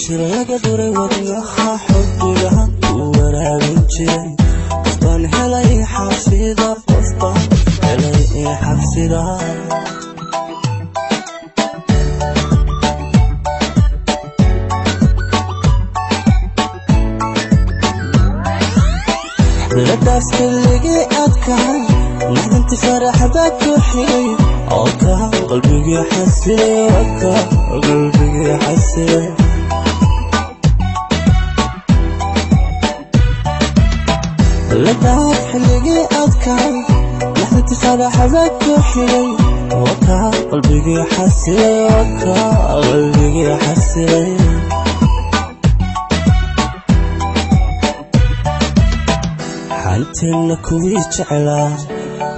Xinjiro laga dhuray wadnaha xubbiga ku waraabin jiray, qofbaan helay xafida, qofbaan helay xafida. Ladaaf xilligii adkaay, naxdinti faraxda ku xigay, oo ka qalbigii xasilay, oo ka qalbigii xasilay. Ladaaf xilligii adkaay, naxdinti faraxda ku xigay, oo ka qalbigii xasilay, oo ka qalbigii xasilay. Xanteena kuwii jeclaa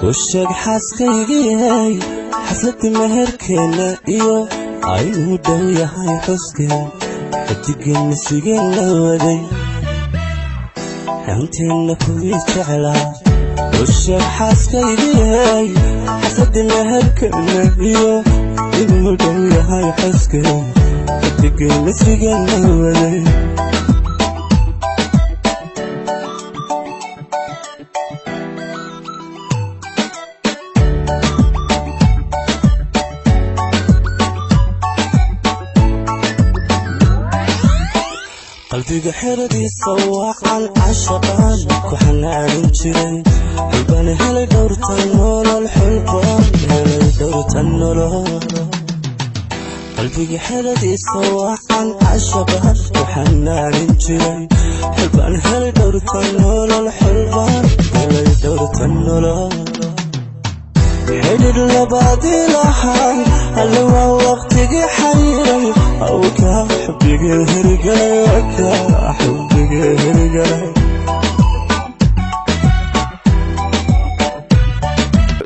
u sheeg xaaskaygii, xafladii meherkeenna iyo aynuu dhow yahay xuskeen, xidigeenna sigeen la waday. Xanteenna kuwii jeclaa u sheeg xaaskaygii, xafladii meherkeenna iyo inuu dhow yahay xuskeen, xidigeenna sigeen la waday. Qalbiga xeradiisa wacan cashaqaan ku xanaanin jiray, xulbaan helay dhowrtan nolol, xulbaan helay dhowrtan nolol. Qalbiga xeradiisa wacan cashaqaan ku xanaanin jiray, xulbaan helay dhowrtan nolol, xulbaan helay dhowrtan nolol. Xidhidh labaadii lahaan alle waa waqtigii xariiray, awka xubigii hirgalay, waka xubigii hirgalay.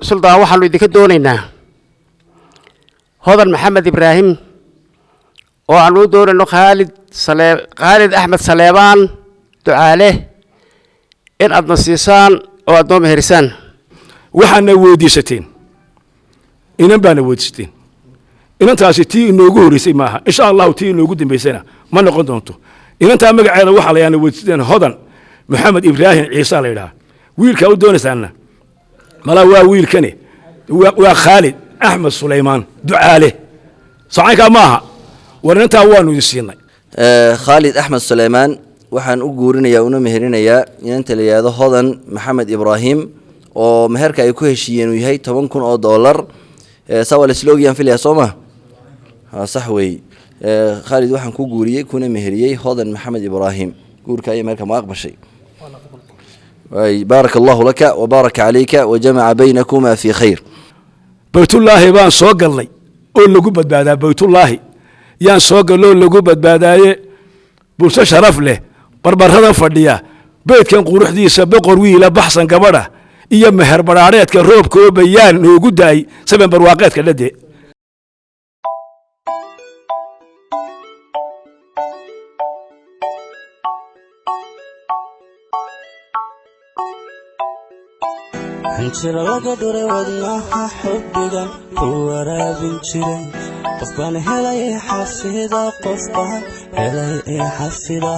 Suldaan, waxaanu idinka doonaynaa Hodan Maxamed Ibraahim oo aanu u doonayno Khaalid Salee, Khaalid Axmed Saleebaan Ducaale, in aadna siisaan oo aad noo meherisaan. Waxaana weydiisateen inan baana weydiisateen. Inantaasi tii inoogu horreysay maaha, insha Allahu tii inoogu dambaysana ma noqon doonto. Inantaa magaceeda waxaa la yaana weydiisateen Hodan Maxamed Ibraahim Ciise la yidhaha. Wiilkaa u doonaysaana malaa waa wiilkani, waa Khaalid Axmed Sulaymaan Ducaale. Socaynkaa maaha? War inantaa waanu idin siinay. Khaalid Axmed Suleymaan waxaan u guurinayaa una meherinayaa inanta la yidhaahdo Hodan Maxamed Ibraahim, oo meherka ay ku heshiiyeen uu yahay 10,000 oo dollar. Saa waa la isla ogayaan filaya, soo ma ha? Sax wey. Khaalid, waxaan ku guuriyey kuna meheriyey Hodan Maxamed Ibraahim. Guurka iyo meherka ma aqbashay? Baaraka Allahu laka wabaaraka calayka wajamaca baynakuma fi khayr. Baytullaahi baan soo galnay oo lagu badbaadaa, baytullaahi yaan soo galloo lagu badbaadaaye. Bulsho sharaf leh barbarradan fadhiya, beydkan quruxdiisa, boqor wiila baxsan gabadha iyo meher badhaareedka, roobka oo bayaan noogu daay saben barwaaqeedka dhade. Xinjiro laga dhuray wadnaha xubbigan ku waraabin jiray, qof baan helay xafida, qof baan helay xafida.